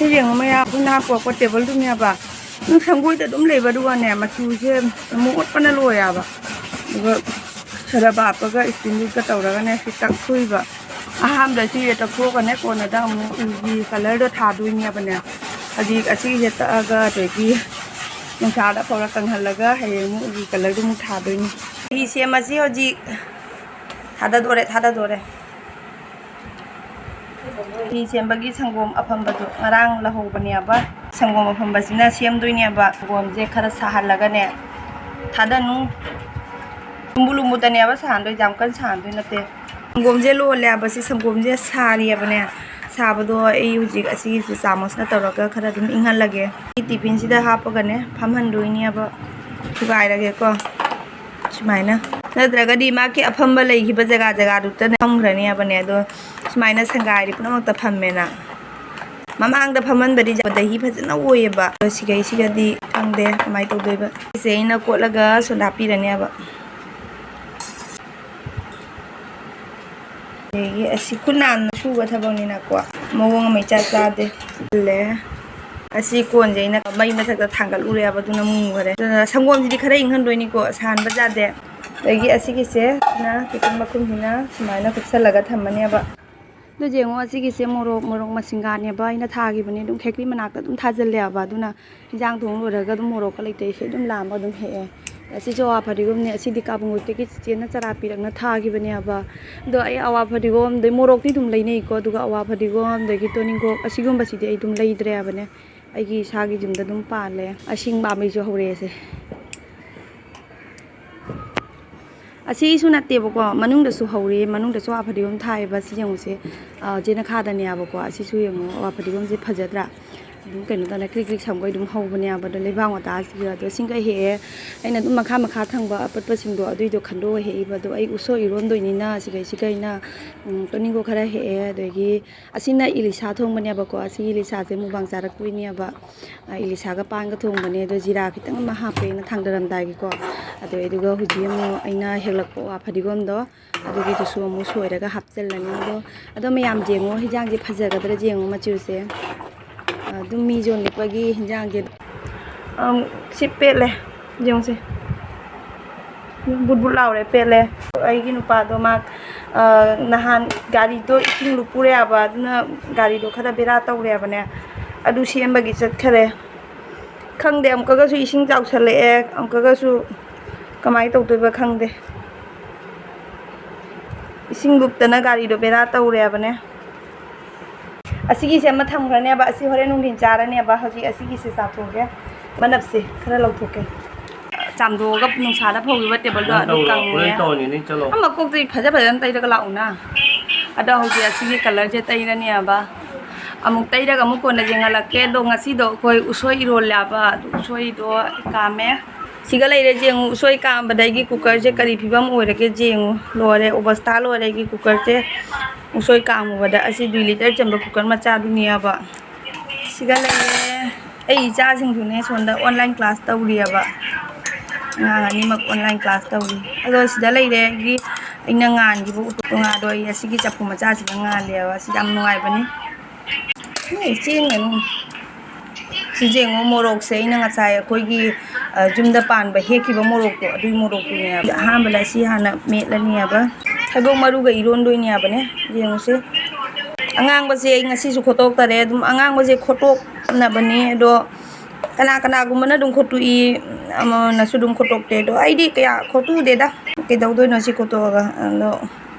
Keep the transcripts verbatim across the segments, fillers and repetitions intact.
ꯁꯤ ꯌꯦꯡꯉꯨ ꯃꯌꯥꯝ, ꯑꯩꯈꯣꯏ ꯅꯍꯥꯟ ꯄꯨꯔꯛꯄ ꯇꯦꯕꯜꯗꯨꯅꯦꯕ꯫ ꯑꯗꯨꯝ ꯁꯪꯒꯣꯏꯗ ꯑꯗꯨꯝ ꯂꯩꯕ, ꯑꯗꯨꯒꯅꯦ, ꯃꯆꯨꯁꯦ ꯃꯣꯠꯄꯅ ꯂꯣꯏꯔꯦꯕ꯫ ꯑꯗꯨꯒ ꯁꯔꯞ ꯍꯥꯞꯄꯒ ꯏꯁꯇꯤꯜ ꯂꯤꯛꯀ ꯇꯧꯔꯒꯅꯦ ꯁꯤ ꯇꯛꯊꯣꯛꯏꯕ꯫ ꯑꯍꯥꯟꯕꯗ ꯁꯤ ꯇꯛꯊꯣꯛꯑꯒꯅꯦ, ꯀꯣꯟꯅꯗ ꯑꯃꯨꯛ ꯎꯒꯤ ꯀꯂꯔꯗꯣ ꯊꯥꯗꯣꯏꯅꯦꯕꯅꯦ꯫ ꯍꯧꯖꯤꯛ ꯑꯁꯤꯁꯦ ꯇꯛꯑꯒ, ꯑꯗꯒꯤ ꯅꯨꯡꯁꯥꯗ ꯐꯧꯔ ꯀꯪꯍꯜꯂꯒ ꯍꯌꯦꯡ ꯑꯃꯨꯛ ꯎꯒꯤ ꯀꯂꯔꯗꯨ ꯑꯃꯨꯛ ꯊꯥꯗꯣꯏꯅꯤ꯫ ꯐꯤ ꯁꯦꯝꯃꯁꯤ ꯍꯧꯖꯤꯛ꯫ ꯊꯥꯗꯗꯣꯔꯦ, ꯊꯥꯗꯗꯣꯔꯦ꯫ ꯐꯤ ꯁꯦꯝꯕꯒꯤ ꯁꯪꯒꯣꯝ ꯑꯐꯝꯕꯗꯣ ꯉꯔꯥꯡ ꯂꯧꯍꯧꯕꯅꯦꯕ꯫ ꯁꯪꯒꯣꯝ ꯑꯐꯝꯕꯁꯤꯅ ꯁꯦꯝꯗꯣꯏꯅꯦꯕ꯫ ꯁꯪꯒꯣꯝꯁꯦ ꯈꯔ ꯁꯥꯍꯜꯂꯒꯅꯦ, ꯊꯥꯗꯅꯨ꯫ ꯂꯨꯝꯕꯨ ꯂꯨꯝꯕꯨꯗꯅꯦꯕ ꯁꯥꯍꯟꯗꯣꯏꯁꯦ, ꯌꯥꯝ ꯀꯟꯅ ꯁꯥꯍꯟꯗꯣꯏ ꯅꯠꯇꯦ꯫ ꯁꯪꯒꯣꯝꯁꯦ ꯂꯣꯜꯂꯦꯕ, ꯁꯤ ꯁꯪꯒꯣꯝꯁꯦ ꯁꯥꯔꯤꯑꯕꯅꯦ꯫ ꯁꯥꯕꯗꯣ ꯑꯩ ꯍꯧꯖꯤꯛ ꯑꯁꯤꯒꯤꯁꯦ ꯆꯥꯃꯁꯅ ꯇꯧꯔꯒ ꯈꯔ ꯑꯗꯨꯝ ꯏꯪꯍꯜꯂꯒꯦ꯫ ꯁꯤ ꯇꯤꯐꯤꯟꯁꯤꯗ ꯍꯥꯞꯄꯒꯅꯦ ꯐꯝꯍꯟꯗꯣꯏꯅꯦꯕ, ꯊꯨꯒꯥꯏꯔꯒꯦꯀꯣ꯫ ꯁꯨꯃꯥꯏꯅ꯫ ꯅꯠꯇ꯭ꯔꯒꯗꯤ ꯃꯥꯒꯤ ꯑꯐꯝꯕ ꯂꯩꯈꯤꯕ ꯖꯒꯥ ꯖꯒꯥꯗꯨꯗꯅꯦ ꯐꯝꯈ꯭ꯔꯅꯦꯕꯅꯦ꯫ ꯑꯗꯣ ꯁꯨꯃꯥꯏꯅ ꯁꯪꯒꯥꯏꯗꯤ ꯄꯨꯝꯅꯃꯛꯇ ꯐꯝꯃꯦꯅ꯫ ꯃꯃꯥꯡꯗ ꯐꯝꯍꯟꯕꯗꯤ ꯃꯗꯍꯤ ꯐꯖꯅ ꯑꯣꯏꯌꯦꯕ꯫ ꯑꯗꯣ ꯁꯤꯈꯩꯁꯤꯒꯗꯤ ꯈꯪꯗꯦ ꯀꯃꯥꯏꯅ ꯇꯧꯗꯣꯏꯕ꯫ ꯁꯤꯁꯦ ꯑꯩꯅ ꯀꯣꯠꯂꯒ ꯁꯣꯗꯥ ꯄꯤꯔꯅꯦꯕ꯫ ꯑꯗꯒꯤ ꯑꯁꯤ ꯈꯨꯠ ꯅꯥꯟꯅ ꯁꯨꯕ ꯊꯕꯛꯅꯤꯅꯀꯣ, ꯃꯑꯣꯡ ꯑꯃ ꯏꯆꯥ ꯆꯥꯗꯦ꯫ ꯂꯦ꯫ ꯑꯁꯤ ꯀꯣꯟꯁꯦ ꯑꯩꯅ ꯃꯩ ꯃꯊꯛꯇ ꯊꯥꯡꯒꯠꯂꯨꯔꯦꯕ, ꯑꯗꯨꯅ ꯃꯨꯈꯔꯦ꯫ ꯑꯗꯨꯅ ꯁꯪꯒꯣꯝꯁꯤꯗꯤ ꯈꯔ ꯏꯪꯍꯟꯗꯣꯏꯅꯤꯀꯣ, ꯁꯥꯍꯟꯕ ꯌꯥꯗꯦ꯫ ꯑꯗꯒꯤ ꯑꯁꯤꯒꯤꯁꯦ ꯁꯤꯅ ꯇꯤꯐꯤꯟ ꯃꯈꯨꯝꯁꯤꯅ ꯁꯨꯃꯥꯏꯅ ꯀꯨꯞꯁꯜꯂꯒ ꯊꯝꯃꯅꯦꯕ꯫ ꯑꯗꯨ ꯌꯦꯡꯉꯣ, ꯑꯁꯤꯒꯤꯁꯦ ꯃꯣꯔꯣꯛ, ꯃꯣꯔꯣꯛ ꯃꯁꯤꯡꯒꯥꯅꯦꯕ ꯑꯩꯅ ꯊꯥꯈꯤꯕꯅꯦ꯫ ꯑꯗꯨꯝ ꯈꯦꯀ꯭ꯔꯤ ꯃꯅꯥꯛꯇ ꯑꯗꯨꯝ ꯊꯥꯖꯤꯜꯂꯦꯕ꯫ ꯑꯗꯨꯅ ꯍꯤꯟꯖꯥꯡ ꯊꯣꯡ ꯂꯣꯏꯔꯒ ꯑꯗꯨꯝ ꯃꯣꯔꯣꯛꯀ ꯂꯩꯇ ꯏꯁꯩ ꯑꯗꯨꯝ ꯂꯥꯝꯕ ꯑꯗꯨꯝ ꯍꯦꯛꯑꯦ꯫ ꯑꯁꯤꯁꯨ ꯑꯋꯥ ꯐꯗꯤꯒꯣꯝꯅꯦ꯫ ꯑꯁꯤꯗꯤ ꯀꯥꯕꯨꯡꯕꯨꯠꯇꯒꯤ ꯆꯤꯆꯦꯅ ꯆꯔꯥ ꯄꯤꯔꯛꯅ ꯊꯥꯈꯤꯕꯅꯦꯕ꯫ ꯑꯗꯣ ꯑꯩ ꯑꯋꯥ ꯐꯗꯤꯒꯣꯝꯗꯩ ꯃꯣꯔꯣꯛꯇꯤ ꯑꯗꯨꯝ ꯂꯩꯅꯩꯀꯣ, ꯑꯗꯨꯒ ꯑꯋꯥ ꯐꯗꯤꯒꯣꯝꯗꯒꯤ ꯇꯣꯅꯤꯡꯀꯣꯛ ꯑꯁꯤꯒꯨꯝꯕꯁꯤꯗꯤ ꯑꯩ ꯑꯗꯨꯝ ꯂꯩꯗ꯭ꯔꯦꯕꯅꯦ꯫ ꯑꯩꯒꯤ ꯏꯁꯥꯒꯤ ꯌꯨꯝꯗ ꯑꯗꯨꯝ ꯄꯥꯜꯂꯦ꯫ ꯑꯁꯤꯡ ꯄꯥꯝꯕꯤꯁꯨ ꯍꯧꯔꯛꯑꯦꯁꯦ꯫ ꯑꯁꯤꯁꯨ ꯅꯠꯇꯦꯕꯀꯣ, ꯃꯅꯨꯡꯗꯁꯨ ꯍꯧꯔꯤ, ꯃꯅꯨꯡꯗꯁꯨ ꯑꯋꯥ ꯐꯗꯤꯒꯣꯝ ꯊꯥꯏꯌꯦꯕ꯫ ꯁꯤ ꯌꯦꯡꯉꯨꯁꯦ, ꯑ, ꯆꯦꯅꯈꯥꯗꯅꯦꯕꯀꯣ꯫ ꯑꯁꯤꯁꯨ ꯌꯦꯡꯉꯣ, ꯑꯋꯥ ꯐꯗꯤꯒꯣꯝꯁꯦ ꯐꯖꯗ꯭ꯔꯥ? ꯑꯗꯨꯝ ꯀꯩꯅꯣ ꯇꯧꯔꯦ, ꯀ꯭ꯔꯤꯛ ꯀ꯭ꯔꯤꯛ ꯁꯝꯒꯩ ꯑꯗꯨꯝ ꯍꯧꯕꯅꯦꯕ꯫ ꯑꯗꯣ ꯂꯩꯕꯥꯛ ꯃꯇꯥꯁꯤꯒ ꯑꯗꯣ ꯁꯤꯡꯒꯩ ꯍꯦꯛꯑꯦ꯫ ꯑꯩꯅ ꯑꯗꯨꯝ ꯃꯈꯥ ꯃꯈꯥ ꯊꯪꯕ ꯑꯄꯠꯄꯁꯤꯡꯗꯣ ꯑꯗꯨꯏꯗꯣ ꯈꯟꯗꯣꯛꯑ ꯍꯦꯛꯏꯕ꯫ ꯑꯗꯣ ꯑꯩ ꯎꯁꯣꯏ ꯏꯔꯣꯟꯗꯣꯏꯅꯤꯅ ꯁꯤꯒꯩꯁꯤꯒ ꯑꯩꯅ, ꯎꯝ, ꯇꯣꯅꯤꯡꯀꯣꯛ ꯈꯔ ꯍꯦꯛꯑꯦ꯫ ꯑꯗꯒꯤ ꯑꯁꯤꯅ ꯏꯂꯤꯁꯥ ꯊꯣꯡꯕꯅꯦꯕꯀꯣ꯫ ꯑꯁꯤꯒꯤ ꯏꯂꯤꯁꯥꯁꯦ ꯃꯨꯛꯕꯥꯡ ꯆꯥꯔꯛꯇꯣꯏꯅꯦꯕ꯫ ꯑ, ꯏꯂꯤꯁꯥꯒ ꯄꯥꯟꯒ ꯊꯣꯡꯕꯅꯦ꯫ ꯑꯗꯣ ꯖꯤꯔꯥ ꯈꯤꯇꯪ ꯑꯃ ꯍꯥꯞꯄꯦ ꯑꯩꯅ ꯊꯥꯡꯗꯔꯝꯗꯥꯏꯒꯤꯀꯣ꯫ ꯑꯗꯣ ꯑꯗꯨꯒ ꯍꯧꯖꯤꯛ ꯑꯃꯨꯛ ꯑꯩꯅ ꯍꯦꯛꯂꯛꯄ ꯋꯥ ꯐꯗꯤꯒꯣꯝꯗꯣ ꯑꯗꯨꯒꯤꯗꯨꯁꯨ ꯑꯃꯨꯛ ꯁꯣꯏꯔꯒ ꯍꯥꯞꯆꯤꯜꯂꯅꯤ꯫ ꯑꯗꯣ, ꯑꯗꯣ ꯃꯌꯥꯝ ꯌꯦꯡꯉꯣ, ꯍꯤꯟꯖꯥꯡꯁꯦ ꯐꯖꯒꯗ꯭ꯔꯥ ꯌꯦꯡꯉꯣ ꯃꯆꯨꯁꯦ꯫ ꯑꯗꯨꯝ ꯃꯤ ꯌꯣꯜꯂꯛꯄꯒꯤ ꯍꯤꯟꯖꯥꯡꯁꯦ꯫ ꯑꯝ, ꯁꯤ ꯄꯦꯠꯂꯦ꯫ ꯌꯦꯡꯉꯨꯁꯦ꯫ ꯕꯨꯠ ꯕꯨꯠ ꯂꯥꯎꯔꯦ, ꯄꯦꯠꯂꯦ꯫ ꯑꯩꯒꯤ ꯅꯨꯄꯥꯗꯣ ꯃꯥ, ꯑ, ꯅꯍꯥꯟ ꯒꯥꯔꯤꯗꯣ ꯏꯁꯤꯡ ꯂꯨꯞꯄꯨꯔꯦ ꯍꯥꯏꯕ, ꯑꯗꯨꯅ ꯒꯥꯔꯤꯗꯣ ꯈꯔ ꯕꯦꯔꯥ ꯇꯧꯔꯦ ꯍꯥꯏꯕꯅꯦ꯫ ꯑꯗꯨ ꯁꯦꯝꯕꯒꯤ ꯆꯠꯈꯔꯦ꯫ ꯈꯪꯗꯦ, ꯑꯃꯨꯛꯀꯒꯁꯨ ꯏꯁꯤꯡ ꯆꯥꯎꯁꯜꯂꯛꯑꯦ, ꯑꯃꯨꯛꯀꯒꯁꯨ ꯀꯃꯥꯏꯅ ꯇꯧꯗꯣꯏꯕ ꯈꯪꯗꯦ꯫ ꯏꯁꯤꯡ ꯂꯨꯞꯇꯅ ꯒꯥꯔꯤꯗꯣ ꯕꯦꯔꯥ ꯇꯧꯔꯦ ꯍꯥꯏꯕꯅꯦ꯫ ꯑꯁꯤꯒꯤꯁꯦ ꯑꯃ ꯊꯝꯈ꯭ꯔꯅꯦꯕ, ꯑꯁꯤ ꯍꯣꯔꯦꯟ ꯅꯨꯡꯊꯤꯟ ꯆꯥꯔꯅꯦꯕ꯫ ꯍꯧꯖꯤꯛ ꯑꯁꯤꯒꯤꯁꯦ ꯆꯥꯊꯣꯛꯑꯒꯦ, ꯃꯅꯞꯁꯦ ꯈꯔ ꯂꯧꯊꯣꯛꯀꯦ꯫ ꯆꯥꯝꯊꯣꯛꯑꯒ ꯅꯨꯡꯁꯥꯗ ꯐꯧꯈꯤꯕ ꯇꯦꯕꯜꯗꯣ ꯅꯪ ꯑꯗꯨ ꯇꯧꯔꯣ, ꯀꯪꯉꯦ꯫ ꯂꯣꯏ ꯇꯧꯔꯅꯤ, ꯅꯪ ꯆꯠꯂꯣ꯫ ꯑꯃ ꯀꯣꯛꯇꯤ ꯐꯖ ꯐꯖꯅ ꯇꯩꯔꯒ ꯂꯥꯛꯎꯅ꯫ ꯑꯗꯣ ꯍꯧꯖꯤꯛ ꯑꯁꯤꯒꯤ ꯀꯂꯔꯁꯦ ꯇꯩꯔꯅꯦꯕ꯫ ꯑꯃꯨꯛ ꯇꯩꯔꯒ ꯑꯃꯨꯛ ꯀꯣꯟꯅ ꯌꯦꯡꯍꯜꯂꯛꯀꯦ꯫ ꯑꯗꯣ ꯉꯁꯤꯗꯣ ꯑꯩꯈꯣꯏ ꯎꯁꯣꯏ ꯏꯔꯣꯜꯂꯦꯕ, ꯑꯗꯨ ꯎꯁꯣꯏꯗꯣ ꯀꯥꯝꯃꯦ꯫ ꯁꯤꯒ ꯂꯩꯔꯦ, ꯌꯦꯡꯉꯨ, ꯎꯁꯣꯏ ꯀꯥꯝꯕꯗ ꯑꯩꯒꯤ ꯀꯨꯀꯔꯁꯦ ꯀꯔꯤ ꯐꯤꯕꯝ ꯑꯣꯏꯔꯒꯦ ꯌꯦꯡꯉꯨ꯫ ꯂꯣꯏꯔꯦ, ꯑꯣꯕꯁꯇꯥ ꯂꯣꯏꯔꯦ ꯑꯩꯒꯤ ꯀꯨꯀꯔꯁꯦ꯫ ꯎꯁꯣꯏ ꯀꯥꯝꯃꯨꯕꯗ ꯑꯁꯤ ꯗꯨꯏ ꯂꯤꯇꯔ ꯆꯟꯕ ꯀꯨꯀꯔ ꯃꯆꯥꯗꯨꯅꯦꯕ꯫ ꯁꯤꯒ ꯂꯩꯔꯦ꯫ ꯑꯩ ꯏꯆꯥꯁꯤꯡꯁꯨꯅꯦ ꯁꯣꯝꯗ online class ꯇꯧꯔꯤꯑꯕ꯫ ꯑꯉꯥꯡ ꯑꯅꯤꯃꯛ online class ꯇꯧꯔꯤ꯫ ꯑꯗꯣ ꯁꯤꯗ ꯂꯩꯔꯦ ꯑꯩꯒꯤ, ꯑꯩꯅ ꯉꯥꯟꯈꯤꯕ ꯎꯇꯣꯛ ꯉꯥꯗꯣ ꯑꯩ ꯑꯁꯤꯒꯤ ꯆꯐꯨ ꯃꯆꯥꯁꯤꯗ ꯉꯥꯜꯂꯦꯕ꯫ ꯁꯤ ꯌꯥꯝ ꯅꯨꯡꯉꯥꯏꯕꯅꯤ꯫ ꯅꯣꯏ ꯆꯦꯟꯒꯅꯨ꯫ ꯁꯤꯁꯦ ꯌꯦꯡꯉꯣ, ꯃꯣꯔꯣꯛꯁꯦ ꯑꯩꯅ ꯉꯁꯥꯏ ꯑꯩꯈꯣꯏꯒꯤ, ꯑ, ꯌꯨꯝꯗ ꯄꯥꯟꯕ ꯍꯦꯛꯈꯤꯕ ꯃꯣꯔꯣꯛꯇꯣ, ꯑꯗꯨꯒꯤ ꯃꯣꯔꯣꯛꯇꯨꯅꯦꯕ꯫ ꯑꯍꯥꯟꯕꯗ ꯑꯁꯤ ꯍꯥꯟꯅ ꯃꯦꯠꯂꯅꯦꯕ꯫ ꯊꯩꯕꯣꯡ ꯃꯔꯨꯒ ꯏꯔꯣꯟꯗꯣꯏꯅꯦꯕꯅꯦ꯫ ꯌꯦꯡꯉꯨꯁꯦ꯫ ꯑꯉꯥꯡꯕꯁꯦ ꯑꯩ ꯉꯁꯤꯁꯨ ꯈꯣꯠꯇꯣꯛꯇꯔꯦ꯫ ꯑꯗꯨꯝ ꯑꯉꯥꯡꯕꯁꯦ ꯈꯣꯠꯇꯣꯛꯅꯕꯅꯦ, ꯑꯗꯣ ꯀꯅꯥ ꯀꯅꯥꯒꯨꯝꯕꯅ ꯑꯗꯨꯝ ꯈꯣꯠꯇꯣꯛꯏ, ꯑꯃꯅꯁꯨ ꯑꯗꯨꯝ ꯈꯣꯠꯇꯣꯛꯇꯦ꯫ ꯑꯗꯣ ꯑꯩꯗꯤ ꯀꯌꯥ ꯈꯣꯠꯇꯣꯛꯎꯗꯦꯗ꯫ ꯀꯩꯗꯧꯗꯣꯏꯅꯣ ꯁꯤ ꯈꯣꯠꯇꯣꯛꯑꯒ? ꯑꯗꯣ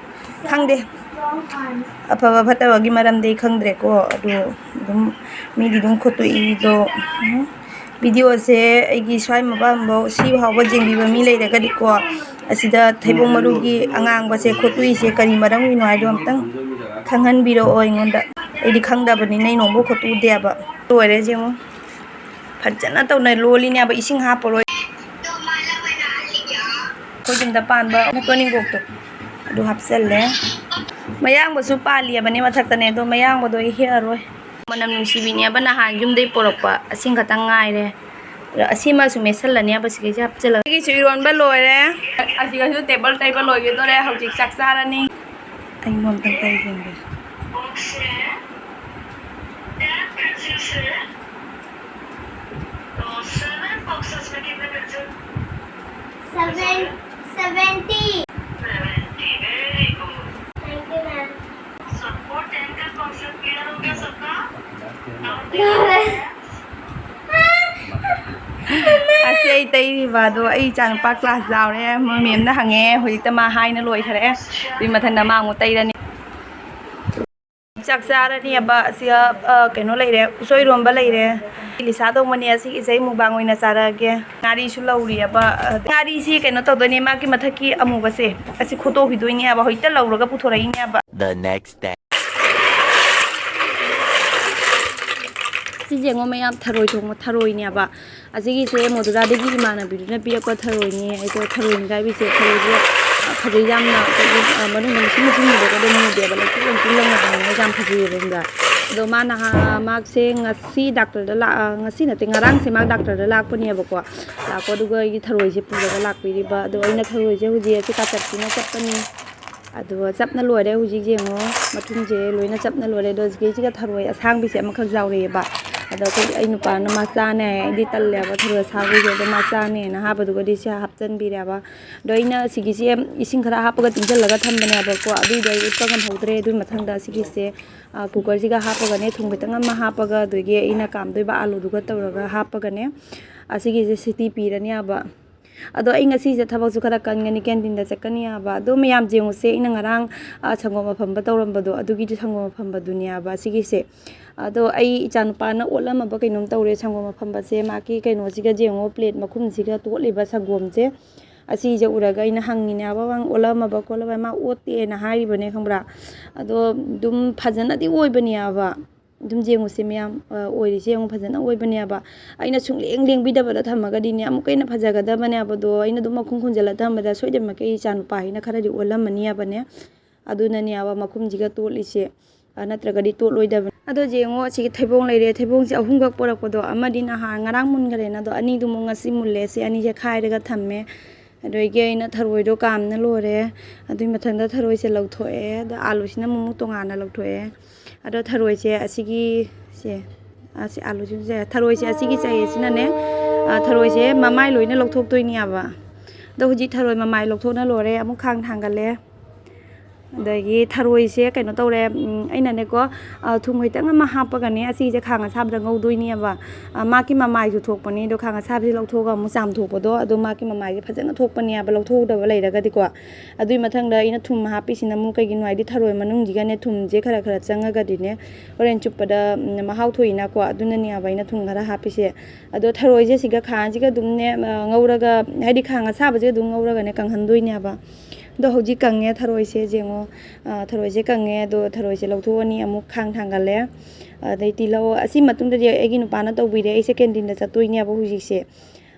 ꯈꯪꯗꯦ꯫ ꯑꯐꯕ ꯐꯠꯇꯕꯒꯤ ꯃꯔꯝꯗꯤ ꯑꯩ ꯈꯪꯗ꯭ꯔꯦꯀꯣ꯫ ꯑꯗꯨ ꯑꯗꯨꯝ ꯃꯤꯗꯤ ꯑꯗꯨꯝ ꯈꯣꯠꯇꯣꯛꯏꯗꯣ꯫ ꯎꯝ꯫ ꯚꯤꯗꯤꯑꯣꯁꯦ ꯑꯩꯒꯤ ꯁ꯭ꯋꯥꯏ ꯃꯄꯥꯝꯐꯧ ꯁꯤ ꯐꯥꯎꯕ ꯌꯦꯡꯕꯤꯕ ꯃꯤ ꯂꯩꯔꯒꯗꯤꯀꯣ, ꯑꯁꯤꯗ ꯊꯩꯕꯣꯡ ꯃꯔꯨꯒꯤ ꯑꯉꯥꯡꯕꯁꯦ ꯈꯣꯠꯇꯣꯛꯏꯁꯦ ꯀꯔꯤ ꯃꯔꯝꯒꯤꯅꯣ ꯍꯥꯏꯗꯣ ꯑꯝꯇꯪ ꯈꯪꯍꯟꯕꯤꯔꯛꯑꯣ ꯑꯩꯉꯣꯟꯗ꯫ ꯑꯩꯗꯤ ꯈꯪꯗꯕꯅꯤꯅ ꯑꯩ ꯅꯣꯡꯐꯥꯎ ꯈꯣꯠꯇꯣꯛꯎꯗꯦꯕ꯫ ꯂꯣꯏꯔꯦ ꯌꯦꯡꯉꯣ꯫ ꯐꯖꯅ ꯇꯧꯅ ꯂꯣꯜꯂꯤꯅꯦꯕ, ꯏꯁꯤꯡ ꯍꯥꯞꯄꯔꯣꯏ꯫ ꯑꯩꯈꯣꯏ ꯌꯨꯝꯗ ꯄꯥꯟꯕ ꯇꯣꯅꯤꯡꯀꯣꯛꯇꯣ ꯑꯗꯨ ꯍꯥꯞꯆꯜꯂꯦ꯫ ꯃꯌꯥꯡꯕꯁꯨ ꯄꯥꯜꯂꯤꯑꯕꯅꯦ ꯃꯊꯛꯇꯅꯦ, ꯑꯗꯣ ꯃꯌꯥꯡꯕꯗꯣ ꯑꯩ ꯍꯦꯛꯑꯔꯣꯏ꯫ ꯃꯅꯝ ꯅꯨꯡꯁꯤꯕꯤꯅꯦꯕ, ꯅꯍꯥꯟ ꯌꯨꯝꯗꯩ ꯄꯣꯔꯛꯄ, ꯑꯁꯤꯡ ꯈꯛꯇꯪ ꯉꯥꯏꯔꯦ꯫ ꯑꯗꯣ ꯑꯁꯤꯃꯁꯨ ꯃꯦꯠꯁꯜꯂꯅꯦꯕ, ꯁꯤꯒꯩꯁꯦ ꯍꯥꯞꯆꯜꯂꯒ꯫ ꯑꯩꯒꯤꯁꯨ ꯏꯔꯣꯟꯕ ꯂꯣꯏꯔꯦ꯫ ꯑꯁꯤꯒꯁꯨ ꯇꯦꯕꯜ ꯇꯩꯕ ꯂꯣꯏꯒꯗꯣꯔꯦ꯫ ꯍꯧꯖꯤꯛ ꯆꯥꯛ ꯆꯥꯔꯅꯤ꯫ ꯑꯩ ꯅꯣꯝꯇꯪ ꯇꯩꯒꯦ꯫ ꯑꯁꯤ ꯑꯩ ꯇꯩꯔꯤꯕ ꯑꯗꯣ ꯑꯩ ꯏꯆꯥꯅꯨꯄꯥ ꯀ꯭ꯂꯥꯁ ꯌꯥꯎꯔꯦ꯫ ꯃꯣꯏ ꯃꯦꯝꯅ ꯍꯪꯉꯦ, ꯍꯧꯖꯤꯛꯇ ꯃꯥ ꯍꯥꯏꯅ ꯂꯣꯏꯈꯔꯦ꯫ ꯑꯗꯨꯏ ꯃꯊꯪꯗ ꯃꯥ ꯑꯃꯨꯛ ꯇꯩꯔꯅꯤ꯫ ꯆꯥꯛ ꯆꯥꯔꯅꯤꯕ꯫ ꯑꯁꯤꯒ, ꯑ, ꯀꯩꯅꯣ ꯂꯩꯔꯦ, ꯎꯁꯣꯏ ꯏꯔꯣꯝꯕ ꯂꯩꯔꯦ꯫ ꯂꯤꯁꯥ ꯊꯣꯡꯕꯅꯦ꯫ ꯑꯁꯤꯒꯤꯁꯦ ꯑꯩ ꯃꯨꯛꯕꯥꯡ ꯑꯣꯏꯅ ꯆꯥꯔꯛꯑꯒꯦ꯫ ꯉꯥꯔꯤꯁꯨ ꯂꯧꯔꯤꯑꯕ꯫ ꯑ, ꯉꯥꯔꯤꯁꯤ ꯀꯩꯅꯣ ꯇꯧꯗꯣꯏꯅꯦ, ꯃꯥꯒꯤ ꯃꯊꯛꯀꯤ ꯑꯃꯨꯕꯁꯦ ꯑꯁꯤ ꯈꯣꯠꯇꯣꯛꯈꯤꯗꯣꯏꯅꯦꯕ꯫ ꯍꯧꯖꯤꯛꯇ ꯂꯧꯔꯒ ꯄꯨꯊꯣꯔꯛꯏꯅꯦꯕ꯫ The next day. ꯁꯤꯁꯦ ꯌꯦꯡꯉꯣ ꯃꯌꯥꯝ, ꯊꯔꯣꯏ ꯊꯣꯡꯕ ꯊꯔꯣꯏꯅꯦꯕ꯫ ꯑꯁꯤꯒꯤꯁꯦ ꯃꯣꯗꯨꯂꯥꯗꯒꯤ ꯏꯃꯥꯟꯅꯕꯤꯗꯨꯅ ꯄꯤꯔꯛꯄ ꯊꯔꯣꯏꯅꯤ꯫ ꯑꯩꯗꯣ ꯊꯔꯣꯏ ꯅꯤꯡꯈꯥꯏꯕꯤꯁꯦ, ꯊꯔꯣꯏꯁꯦ, ꯑ, ꯐꯖꯩ ꯌꯥꯝꯅ꯫ ꯑꯩꯈꯣꯏꯒꯤ, ꯑ, ꯃꯅꯨꯡꯗ ꯃꯨꯁꯤꯟ ꯃꯨꯁꯤꯟ ꯃꯨꯕꯒꯗꯣ ꯃꯨꯗꯦꯕ, ꯂꯪꯇ꯭ꯔꯤꯛ ꯂꯪꯇ꯭ꯔꯤꯛ ꯂꯪꯉꯕꯅꯤꯅ ꯌꯥꯝ ꯐꯖꯩꯌꯦꯕ ꯈꯪꯕ꯭ꯔꯥ? ꯑꯗꯣ ꯃꯥ ꯅꯍꯥꯟ, ꯃꯥꯁꯦ ꯉꯁꯤ ꯗꯥꯛꯇꯔꯗ ꯂꯥꯛ-, ꯑ, ꯉꯁꯤ ꯅꯠꯇꯦ, ꯉꯔꯥꯡꯁꯦ ꯃꯥ ꯗꯥꯛꯇꯔꯗ ꯂꯥꯛꯄꯅꯦꯕꯀꯣ꯫ ꯂꯥꯛꯄ ꯑꯗꯨꯒ ꯑꯩꯒꯤ ꯊꯔꯣꯏꯁꯦ ꯄꯨꯔꯒ ꯂꯥꯛꯄꯤꯔꯤꯕ꯫ ꯑꯗꯣ ꯑꯩꯅ ꯊꯔꯣꯏꯁꯦ ꯍꯧꯖꯤꯛ ꯑꯁꯤ ꯀꯥꯆꯞꯁꯤꯅ ꯆꯞꯄꯅꯤ꯫ ꯑꯗꯨꯒ ꯆꯞꯅ ꯂꯣꯏꯔꯦ꯫ ꯍꯧꯖꯤꯛ ꯌꯦꯡꯉꯣ, ꯃꯊꯨꯝꯁꯦ ꯂꯣꯏꯅ ꯆꯞꯅ ꯂꯣꯏꯔꯦ꯫ ꯑꯗꯣ ꯍꯧꯖꯤꯛꯀꯤꯁꯤꯒ ꯊꯔꯣꯏ ꯑꯁꯥꯡꯕꯤꯁꯦ ꯑꯃꯈꯛ ꯌꯥꯎꯔꯛꯑꯦꯕ꯫ ꯑꯗꯣ ꯑꯩꯈꯣꯏ, ꯑꯩ ꯅꯨꯄꯥꯅ ꯃꯥ ꯆꯥꯅꯤ ꯍꯥꯏ, ꯑꯩꯗꯤ ꯇꯜꯂꯦꯕ ꯊꯔꯣꯏ ꯑꯁꯥꯡꯕꯤꯁꯦ꯫ ꯑꯗꯣ ꯃꯥ ꯆꯥꯅꯦꯅ ꯍꯥꯞꯄꯗꯨꯒꯗꯤ ꯁꯤ ꯍꯥꯞꯆꯤꯟꯕꯤꯔꯦꯕ꯫ ꯑꯗꯣ ꯑꯩꯅ ꯁꯤꯒꯤꯁꯦ ꯏꯁꯤꯡ ꯈꯔ ꯍꯥꯞꯄꯒ ꯇꯤꯡꯁꯤꯜꯂꯒ ꯊꯝꯕꯅꯦꯕꯀꯣ꯫ ꯑꯗꯨꯏꯗꯣ ꯑꯩ ꯎꯠꯄ ꯉꯝꯍꯧꯗ꯭ꯔꯦ꯫ ꯑꯗꯨꯒꯤ ꯃꯊꯪꯗ ꯁꯤꯒꯤꯁꯦ, ꯑ, ꯀꯨꯀꯔꯁꯤꯒ ꯍꯥꯞꯄꯒꯅꯦ, ꯊꯨꯝ ꯈꯤꯇꯪ ꯑꯃ ꯍꯥꯞꯄꯒ, ꯑꯗꯒꯤ ꯑꯩꯅ ꯀꯥꯝꯗꯣꯏꯕ ꯑꯥꯂꯨꯗꯨꯒ ꯇꯧꯔꯒ ꯍꯥꯞꯄꯒꯅꯦ, ꯑꯁꯤꯒꯤꯁꯦ ꯁꯤꯇꯤ ꯄꯤꯔꯅꯦꯕ꯫ ꯑꯗꯣ ꯑꯩ ꯉꯁꯤꯁꯦ ꯊꯕꯛꯁꯨ ꯈꯔ ꯀꯟꯒꯅꯤ, ꯀꯦꯟꯇꯤꯟꯗ ꯆꯠꯀꯅꯤ ꯍꯥꯏꯕ꯫ ꯑꯗꯣ ꯃꯌꯥꯝ ꯌꯦꯡꯉꯨꯁꯦ, ꯑꯩꯅ ꯉꯔꯥꯡ, ꯑ, ꯁꯪꯒꯣꯝ ꯑꯐꯝꯕ ꯇꯧꯔꯝꯕꯗꯣ, ꯑꯗꯨꯒꯤ ꯁꯪꯒꯣꯝ ꯑꯐꯝꯕꯗꯨꯅꯦ ꯍꯥꯏꯕ ꯁꯤꯒꯤꯁꯦ꯫ ꯑꯗꯣ ꯑꯩ ꯏꯆꯥꯅꯨꯄꯥꯅ ꯑꯣꯠꯂꯝꯃꯕ ꯀꯩꯅꯣꯝ ꯇꯧꯔꯦ ꯁꯪꯒꯣꯝ ꯑꯐꯝꯕꯁꯦ꯫ ꯃꯥꯒꯤ ꯀꯩꯅꯣꯁꯤꯒ ꯌꯦꯡꯉꯣ, ꯄ꯭ꯂꯦꯠ ꯃꯈꯨꯝꯁꯤꯒ ꯇꯣꯠꯂꯤꯕ ꯁꯪꯒꯣꯝꯁꯦ꯫ ꯑꯁꯤꯁꯦ ꯎꯔꯒ ꯑꯩꯅ ꯍꯪꯉꯤꯅꯦ ꯍꯥꯏꯕ, "ꯅꯪ ꯑꯣꯠꯂꯝꯃꯕ ꯈꯣꯠꯂꯝꯃ?" ꯃꯥ ꯑꯣꯠꯇꯦꯅ ꯍꯥꯏꯔꯤꯕꯅꯦ ꯈꯪꯕ꯭ꯔꯥ? ꯑꯗꯣ ꯑꯗꯨꯝ ꯐꯖꯅꯗꯤ ꯑꯣꯏꯕꯅꯦ ꯍꯥꯏꯕ꯫ ꯑꯗꯨꯝ ꯌꯦꯡꯉꯨꯁꯦ ꯃꯌꯥꯝ, ꯑ, ꯑꯣꯏꯔꯤꯁꯦ ꯌꯦꯡꯉꯨ, ꯐꯖꯅ ꯑꯣꯏꯕꯅꯦꯕ꯫ ꯑꯩꯅ ꯁꯨꯡꯂꯦꯡ ꯂꯦꯡꯕꯤꯗꯕꯗ ꯊꯝꯃꯒꯗꯤꯅꯦ, ꯑꯃꯨꯛꯀ ꯍꯦꯟꯅ ꯐꯖꯒꯗꯕꯅꯦꯕ꯫ ꯑꯗꯣ ꯑꯩꯅ ꯑꯗꯨꯝ ꯃꯈꯨꯝ ꯈꯨꯝꯖꯤꯜꯂ ꯊꯝꯕꯗ ꯁꯣꯏꯗꯅꯃꯛꯀꯤ ꯑꯩ ꯏꯆꯥ ꯅꯨꯄꯥꯁꯤꯅ ꯈꯔꯗꯤ ꯑꯣꯜꯂꯝꯃꯅꯦꯕꯅꯦ꯫ ꯑꯗꯨꯅꯅꯦꯕ ꯃꯈꯨꯝꯁꯤꯒ ꯇꯣꯠꯂꯤꯁꯦ, ꯑ, ꯅꯠꯇ꯭ꯔꯒꯗꯤ ꯇꯣꯠꯂꯣꯏꯗꯕꯅꯤ꯫ ꯑꯗꯣ ꯌꯦꯡꯉꯣ, ꯑꯁꯤꯒꯤ ꯊꯩꯕꯣꯡ ꯂꯩꯔꯦ꯫ ꯊꯩꯕꯣꯡꯁꯦ ꯑꯍꯨꯝꯈꯛ ꯄꯨꯔꯛꯄꯗꯣ, ꯑꯃꯗꯤ ꯅꯍꯥꯟ ꯉꯔꯥꯡ ꯃꯨꯟꯈ꯭ꯔꯦꯅ, ꯑꯗꯣ ꯑꯅꯤꯗꯨꯃꯨꯛ ꯉꯁꯤ ꯃꯨꯜꯂꯦ꯫ ꯁꯤ ꯑꯅꯤꯁꯦ ꯈꯥꯏꯔꯒ ꯊꯝꯃꯦ꯫ ꯑꯗꯒꯤ ꯑꯩꯅ ꯊꯔꯣꯏꯗꯣ ꯀꯥꯝꯅ ꯂꯣꯏꯔꯦ꯫ ꯑꯗꯨꯒꯤ ꯃꯊꯪꯗ ꯊꯔꯣꯏꯁꯦ ꯂꯧꯊꯣꯛꯑꯦ꯫ ꯑꯗ ꯑꯥꯂꯨꯁꯤꯅ ꯑꯃꯨꯛ ꯇꯣꯉꯥꯟꯅ ꯂꯧꯊꯣꯛꯑꯦ꯫ ꯑꯗꯣ ꯊꯔꯣꯏꯁꯦ ꯑꯁꯤꯒꯤ, ꯁꯦ, ꯑꯁꯤ ꯑꯥꯂꯨꯁꯤꯡꯁꯦ, ꯊꯔꯣꯏꯁꯦ ꯑꯁꯤꯒꯤ ꯆꯥꯏ ꯑꯁꯤꯅꯅꯦ, ꯑ, ꯊꯔꯣꯏꯁꯦ ꯃꯃꯥꯏ ꯂꯣꯏꯅ ꯂꯧꯊꯣꯛꯇꯣꯏꯅꯦꯕ꯫ ꯑꯗꯣ ꯍꯧꯖꯤꯛ ꯊꯔꯣꯏ ꯃꯃꯥꯏ ꯂꯧꯊꯣꯛꯅ ꯂꯣꯏꯔꯦ꯫ ꯑꯃꯨꯛ ꯈꯥꯡ ꯊꯥꯡꯒꯠꯂꯦ꯫ ꯑꯗꯒꯤ ꯊꯔꯣꯏꯁꯦ ꯀꯩꯅꯣ ꯇꯧꯔꯦ, ꯎꯝ, ꯑꯩꯅꯅꯦꯀꯣ, ꯑ, ꯊꯨꯝ ꯈꯤꯇꯪ ꯑꯃ ꯍꯥꯞꯄꯒꯅꯦ, ꯑꯁꯤꯁꯦ ꯈꯥꯡ ꯑꯁꯥꯕꯗ ꯉꯧꯗꯣꯏꯅꯦꯕ꯫ ꯑ, ꯃꯥꯒꯤ ꯃꯃꯥꯏꯁꯨ ꯊꯣꯛꯄꯅꯤ, ꯑꯗꯣ ꯈꯥꯡ ꯑꯁꯥꯕꯁꯤ ꯂꯧꯊꯣꯛꯑꯒ ꯑꯃꯨꯛ ꯆꯥꯝꯊꯣꯛꯄꯗꯣ, ꯑꯗꯣ ꯃꯥꯒꯤ ꯃꯃꯥꯏꯁꯦ ꯐꯖꯅ ꯊꯣꯛꯄꯅꯦꯕ, ꯂꯧꯊꯣꯛꯍꯧꯗꯕ ꯂꯩꯔꯒꯗꯤꯀꯣ꯫ ꯑꯗꯨꯒꯤ ꯃꯊꯪꯗ ꯑꯩꯅ ꯊꯨꯝ ꯍꯥꯞꯄꯤꯁꯤꯅ ꯑꯃꯨꯛ ꯀꯩꯒꯤꯅꯣ ꯍꯥꯏꯗꯤ ꯊꯔꯣꯏ ꯃꯅꯨꯡꯁꯤꯒꯅꯦ ꯊꯨꯝꯁꯦ ꯈꯔ ꯈꯔ ꯆꯪꯉꯒꯗꯤꯅꯦ, ꯍꯣꯔꯦꯟ ꯆꯨꯞꯄꯗ, ꯎꯝ, ꯃꯍꯥꯎ ꯊꯣꯛꯏꯅꯀꯣ, ꯑꯗꯨꯅꯅꯦꯕ ꯑꯩꯅ ꯊꯨꯝ ꯈꯔ ꯍꯥꯞꯄꯤꯁꯦ꯫ ꯑꯗꯣ ꯊꯔꯣꯏꯁꯦ ꯁꯤꯒ ꯈꯥꯡꯁꯤꯒ ꯑꯗꯨꯝꯅꯦ, ꯑ, ꯉꯧꯔꯒ, ꯍꯥꯏꯗꯤ ꯈꯥꯡ ꯑꯁꯥꯕꯁꯦ ꯑꯗꯨꯝ ꯉꯧꯔꯒꯅꯦ ꯀꯪꯍꯟꯗꯣꯏꯅꯦꯕ꯫ ꯑꯗꯣ ꯍꯧꯖꯤꯛ ꯀꯪꯉꯦ ꯊꯔꯣꯏꯁꯦ, ꯌꯦꯡꯉꯣ꯫ ꯑ, ꯊꯔꯣꯏꯁꯦ ꯀꯪꯉꯦ, ꯑꯗꯣ ꯊꯔꯣꯏꯁꯦ ꯂꯧꯊꯣꯛꯑꯅꯤ, ꯑꯃꯨꯛ ꯈꯥꯡ ꯊꯥꯡꯒꯠꯂꯦ꯫ ꯑꯗꯩ ꯇꯤꯜꯍꯧ, ꯑꯁꯤ ꯃꯇꯨꯡꯗꯗꯤ ꯑꯩꯒꯤ ꯅꯨꯄꯥꯅ ꯇꯧꯕꯤꯔꯦ, ꯑꯩꯁꯦ ꯀꯦꯟꯇꯤꯟꯗ ꯆꯠꯇꯣꯏꯅꯦꯕ ꯍꯧꯖꯤꯛꯁꯦ꯫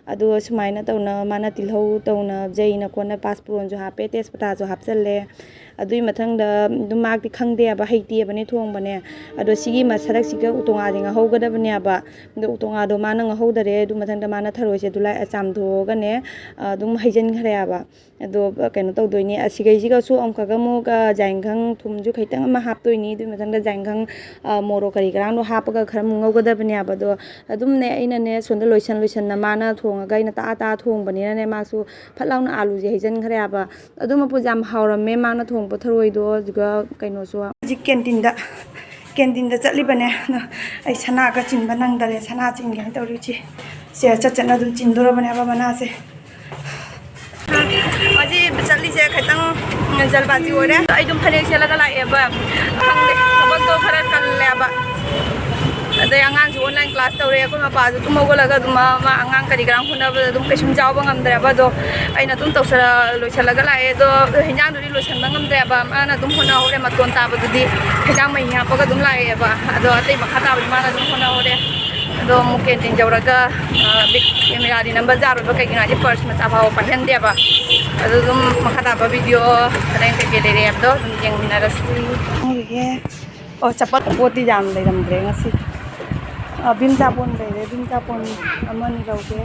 ꯑꯗꯣ ꯁꯨꯃꯥꯏꯅ ꯇꯧꯅ ꯃꯥꯅ ꯇꯤꯜꯍꯧ ꯇꯧꯅ ꯖꯩꯅ ꯀꯣꯟꯅ ꯄꯥꯁꯄꯨꯔꯣꯟꯁꯨ ꯍꯥꯞꯄꯦ, ꯇꯦꯖꯄꯇꯥꯁꯨ ꯍꯥꯞꯆꯜꯂꯦ꯫ ꯑꯗꯨꯒꯤ ꯃꯊꯪꯗ ꯑꯗꯨꯝ ꯃꯥꯗꯤ ꯈꯪꯗꯦꯕ, ꯍꯩꯇꯦꯕꯅꯦ ꯊꯣꯡꯕꯅꯦ꯫ ꯑꯗꯣ ꯁꯤꯒꯤ ꯃꯁꯔꯛꯁꯤꯒ ꯎꯇꯣꯡꯉꯥꯁꯦ ꯉꯧꯍꯧꯒꯗꯕꯅꯦꯕ꯫ ꯑꯗꯣ ꯎꯇꯣꯡꯉꯥꯗꯣ ꯃꯥꯅ ꯉꯧꯍꯧꯗꯔꯦ꯫ ꯑꯗꯨ ꯃꯊꯪꯗ ꯃꯥꯅ ꯊꯔꯣꯏꯁꯦ ꯑꯗꯨ ꯂꯥꯏ ꯆꯥꯝꯊꯣꯛꯑꯒꯅꯦ, ꯑꯗꯨꯝ ꯍꯩꯖꯤꯟꯈ꯭ꯔꯦꯕ꯫ ꯑꯗꯣ ꯀꯩꯅꯣ ꯇꯧꯗꯣꯏꯅꯦ, ꯑꯁꯤꯈꯩꯁꯤꯒꯁꯨ ꯑꯃꯨꯛꯀꯒ ꯑꯃꯨꯛ, ꯑ, ꯖꯥꯏꯟꯈꯪ ꯊꯨꯝꯁꯨ ꯈꯤꯇꯪ ꯑꯃ ꯍꯥꯞꯇꯣꯏꯅꯤ꯫ ꯑꯗꯨꯒꯤ ꯃꯊꯪꯗ ꯖꯥꯏꯟꯈꯪ, ꯑ, ꯃꯣꯔꯣꯛ ꯀꯔꯤ ꯀꯔꯥꯗꯣ ꯍꯥꯞꯄꯒ ꯈꯔ ꯑꯃꯨꯛ ꯉꯧꯒꯗꯕꯅꯦꯕ꯫ ꯑꯗꯣ ꯑꯗꯨꯝꯅꯦ, ꯑꯩꯅꯅꯦ ꯁꯣꯝꯗ ꯂꯣꯏꯁꯟ ꯂꯣꯏꯁꯟꯅ ꯃꯥꯅ ꯊꯣꯡꯉꯒ ꯑꯩꯅ ꯇꯥ ꯇꯥ ꯊꯣꯡꯕꯅꯤꯅꯅꯦ, ꯃꯥꯁꯨ ꯐꯠ ꯂꯥꯎꯅ ꯑꯥꯂꯨꯁꯦ ꯍꯩꯖꯤꯟꯈ꯭ꯔꯦꯕ꯫ ꯑꯗꯨ ꯃꯄꯨꯁꯦ ꯌꯥꯝ ꯍꯥꯎꯔꯝꯃꯦ ꯃꯥꯅ ꯊꯣꯡꯕ ꯊꯔꯣꯏꯗꯣ꯫ ꯑꯗꯨꯒ ꯀꯩꯅꯣꯁꯨ ꯍꯧꯖꯤꯛ ꯀꯦꯟꯇꯤꯟꯗ, ꯀꯦꯟꯇꯤꯟꯗ ꯆꯠꯂꯤꯕꯅꯦ꯫ ꯑꯗꯣ ꯑꯩ ꯁꯅꯥꯒ ꯆꯤꯟꯕ ꯅꯪꯗꯔꯦ, ꯁꯅꯥ ꯆꯤꯟꯒꯦꯅ ꯇꯧꯔꯤ ꯏꯆꯦ꯫ ꯁꯦ ꯆꯠ ꯆꯠꯅ ꯑꯗꯨꯝ ꯆꯤꯟꯗꯣꯔꯕꯅꯦꯕ ꯃꯅꯥꯁꯦ꯫ ꯍꯧꯖꯤꯛ ꯆꯠꯂꯤꯁꯦ ꯈꯤꯇꯪ ꯖꯜꯕꯥꯖꯤ ꯑꯣꯏꯔꯦ꯫ ꯑꯩ ꯑꯗꯨꯝ ꯐꯅꯦꯛ ꯁꯦꯠꯂꯒ ꯂꯥꯛꯑꯦꯕ꯫ ꯈꯪꯗꯦ, ꯊꯕꯛꯇꯣ ꯈꯔ ꯀꯜꯂꯦꯕ꯫ ꯑꯗꯩ ꯑꯉꯥꯡꯁꯨ online class ꯇꯧꯔꯦ꯫ ꯑꯩꯈꯣꯏ ꯃꯄꯥꯁꯨ ꯇꯨꯝ ꯍꯧꯒꯠꯂꯒ ꯑꯗꯨꯝ ꯃꯥ, ꯃꯥ ꯑꯉꯥꯡ ꯀꯔꯤ ꯀꯔꯥ ꯍꯣꯠꯅꯕꯗ ꯑꯗꯨꯝ ꯀꯩꯁꯨꯝ ꯌꯥꯎꯕ ꯉꯝꯗ꯭ꯔꯦꯕ꯫ ꯑꯗꯣ ꯑꯩꯅ ꯑꯗꯨꯝ ꯇꯧꯁꯜꯂ-, ꯂꯣꯏꯁꯤꯜꯂꯒ ꯂꯥꯛꯑꯦ꯫ ꯑꯗꯣ ꯍꯤꯟꯖꯥꯡꯗꯨꯗꯤ ꯂꯣꯏꯁꯤꯟꯕ ꯉꯝꯗ꯭ꯔꯦꯕ꯫ ꯃꯥꯅ ꯑꯗꯨꯝ ꯍꯣꯠꯅꯍꯧꯔꯦ꯫ ꯃꯇꯣꯟ ꯇꯥꯕꯗꯨꯗꯤ ꯍꯤꯟꯖꯥꯡ ꯃꯍꯤ ꯍꯥꯞꯄꯒ ꯑꯗꯨꯝ ꯂꯥꯛꯑꯦꯕ꯫ ꯑꯗꯣ ꯑꯇꯩ ꯃꯈꯥ ꯇꯥꯕꯗꯤ ꯃꯥꯅ ꯑꯗꯨꯝ ꯍꯣꯠꯅꯍꯧꯔꯦ꯫ ꯑꯗꯣ ꯑꯃꯨꯛ ꯀꯦꯟꯇꯤꯟ ꯌꯧꯔꯒ, ꯑ, ꯕꯤꯠ camera ꯗꯤ ꯅꯝꯕ ꯌꯥꯔꯣꯏꯕ, ꯀꯩꯒꯤꯅꯣ ꯍꯥꯏꯗꯤ purse ꯃꯆꯥ ꯐꯥꯎꯕ ꯄꯥꯏꯍꯟꯗꯦꯕ꯫ ꯑꯗꯨ ꯑꯗꯨꯝ ꯃꯈꯥ ꯇꯥꯕ video ꯍꯣꯔꯦꯟ ꯀꯩꯀꯩ ꯂꯩꯔꯦ ꯍꯥꯏꯕꯗꯣ ꯑꯗꯨꯝ ꯌꯦꯡꯃꯤꯟꯅꯔꯁꯤ꯫ ꯈꯪꯗꯦ꯫ ꯑꯣ, ꯆꯄꯣꯠ, ꯄꯣꯠꯇꯤ ꯌꯥꯝ ꯂꯩꯔꯝꯗ꯭ꯔꯦ ꯉꯁꯤ꯫ ꯑ, ꯚꯤꯝ ꯁꯥꯄꯣꯟ ꯂꯩꯔꯦ, ꯚꯤꯝ ꯁꯥꯄꯣꯟ ꯑꯃꯅꯤ ꯂꯧꯒꯦ꯫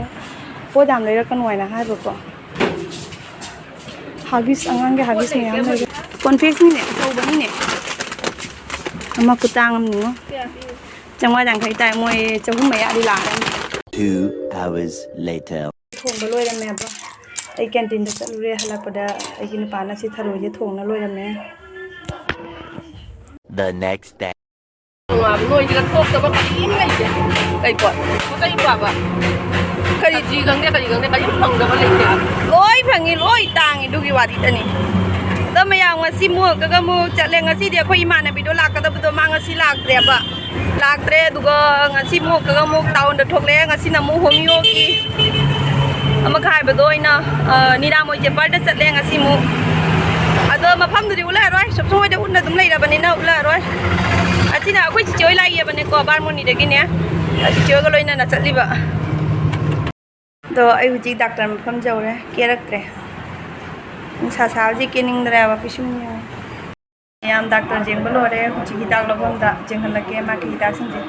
ꯄꯣꯠ ꯌꯥꯝ ꯂꯩꯔꯛꯀꯅꯨ ꯍꯥꯏꯅ ꯍꯥꯏꯕꯀꯣ꯫ Huggies, ꯑꯉꯥꯡꯒꯤ Huggies ꯃꯌꯥꯝ ꯂꯩꯔꯦ꯫ Cornflakes ꯅꯤꯅꯦ, ꯑꯆꯧꯕꯅꯤꯅꯦ꯫ ꯑꯃ ꯈꯨꯇꯥꯡ ꯑꯃꯅꯤꯉꯣ꯫ ꯆꯥꯝꯃꯉꯥ ꯌꯥꯡꯈꯩ ꯇꯥꯏ, ꯃꯣꯏ ꯆꯍꯨꯝ ꯃꯌꯥꯗꯤ ꯂꯥꯛꯑꯦ꯫ Two hours later. ꯊꯣꯡꯕ ꯂꯣꯏꯔꯝꯃꯦꯕ꯫ ꯑꯩ ꯀꯦꯟꯇꯤꯟꯗ ꯆꯠꯂꯨꯔꯦ, ꯍꯜꯂꯛꯄꯗ ꯑꯩꯒꯤ ꯅꯨꯄꯥꯅ ꯁꯤ ꯊꯔꯣꯏꯁꯦ ꯊꯣꯡꯅ ꯂꯣꯏꯔꯝꯃꯦ꯫ The next day. ꯅꯣꯏꯁꯤꯗ ꯊꯣꯛꯇꯕ ꯀꯔꯤꯝ ꯂꯩꯇꯦ꯫ ꯀꯩ ꯄꯣꯠ? ꯄꯣꯠ ꯆꯩ ꯄꯥꯕ꯫ ꯀꯔꯤ? ꯁꯕꯖꯤ ꯈꯪꯗꯦ, ꯀꯔꯤ ꯈꯪꯗꯦ, ꯀꯔꯤꯝ ꯐꯪꯗꯕ ꯂꯩꯇꯦ꯫ ꯂꯣꯏ ꯐꯪꯉꯤ, ꯂꯣꯏ ꯇꯥꯡꯉꯤ, ꯑꯗꯨꯒꯤ ꯋꯥꯔꯤꯗꯅꯤ꯫ ꯑꯗꯣ ꯃꯌꯥꯝ ꯉꯁꯤ ꯃꯣꯛꯀꯒ ꯑꯃꯨꯛ ꯆꯠꯂꯦ꯫ ꯉꯁꯤꯗꯤ ꯑꯩꯈꯣꯏ ꯏꯃꯥꯟꯅꯕꯤꯗꯣ ꯂꯥꯛꯀꯗꯕꯗꯣ ꯃꯥ ꯉꯁꯤ ꯂꯥꯛꯇ꯭ꯔꯦꯕ꯫ ꯂꯥꯛꯇ꯭ꯔꯦ꯫ ꯑꯗꯨꯒ ꯉꯁꯤ ꯃꯣꯛꯀꯒ ꯑꯃꯨꯛ ꯇꯥꯎꯟꯗ ꯊꯣꯛꯂꯛꯑꯦ꯫ ꯉꯁꯤꯅ ꯑꯃꯨꯛ ꯍꯣꯃꯤꯌꯣꯒꯤ ꯑꯃ ꯈꯥꯏꯕꯗꯣ ꯑꯣꯏꯅ, ꯑ, ꯅꯤꯔꯥꯃꯣꯏ ꯆꯦꯝꯕꯔꯗ ꯆꯠꯂꯦ ꯉꯁꯤ ꯑꯃꯨꯛ꯫ ꯑꯗꯣ ꯃꯐꯝꯗꯨꯗꯤ ꯎꯠꯂꯛꯑꯔꯣꯏ꯫ ꯁꯨꯝ ꯁꯨꯝ ꯍꯣꯏꯗ ꯎꯠꯅ ꯑꯗꯨꯝ ꯂꯩꯔꯕꯅꯤꯅ ꯎꯠꯂꯛꯑꯔꯣꯏ꯫ ꯑꯁꯤꯅ ꯑꯩꯈꯣꯏ ꯆꯤꯆꯦ ꯍꯣꯏ ꯂꯥꯛꯏꯌꯦꯕꯅꯦꯀꯣ, ꯕꯥꯔꯃꯣꯅꯤꯗꯒꯤꯅꯦ꯫ ꯆꯤꯆꯦ ꯍꯣꯏꯒ ꯂꯣꯏꯅꯅ ꯆꯠꯂꯤꯕ꯫ ꯑꯗꯣ ꯑꯩ ꯍꯧꯖꯤꯛ ꯗꯥꯛꯇꯔ ꯃꯐꯝ ꯌꯧꯔꯦ, ꯀꯦꯔꯛꯇ꯭ꯔꯦ꯫ ꯅꯨꯡꯁꯥ ꯁꯥꯕꯁꯦ ꯀꯦꯅꯤꯡꯗ꯭ꯔꯦꯕ, ꯄꯤꯁꯨꯝ ꯌꯦꯡꯉꯣ꯫ ꯃꯌꯥꯝ ꯗꯥꯛꯇꯔ ꯌꯦꯡꯕ ꯂꯣꯏꯔꯦ, ꯍꯧꯖꯤꯛ ꯍꯤꯗꯥꯛ ꯂꯧꯐꯝꯗ ꯌꯦꯡꯍꯜꯂꯛꯀꯦ ꯃꯥꯒꯤ ꯍꯤꯗꯥꯛꯁꯤꯡꯁꯦ꯫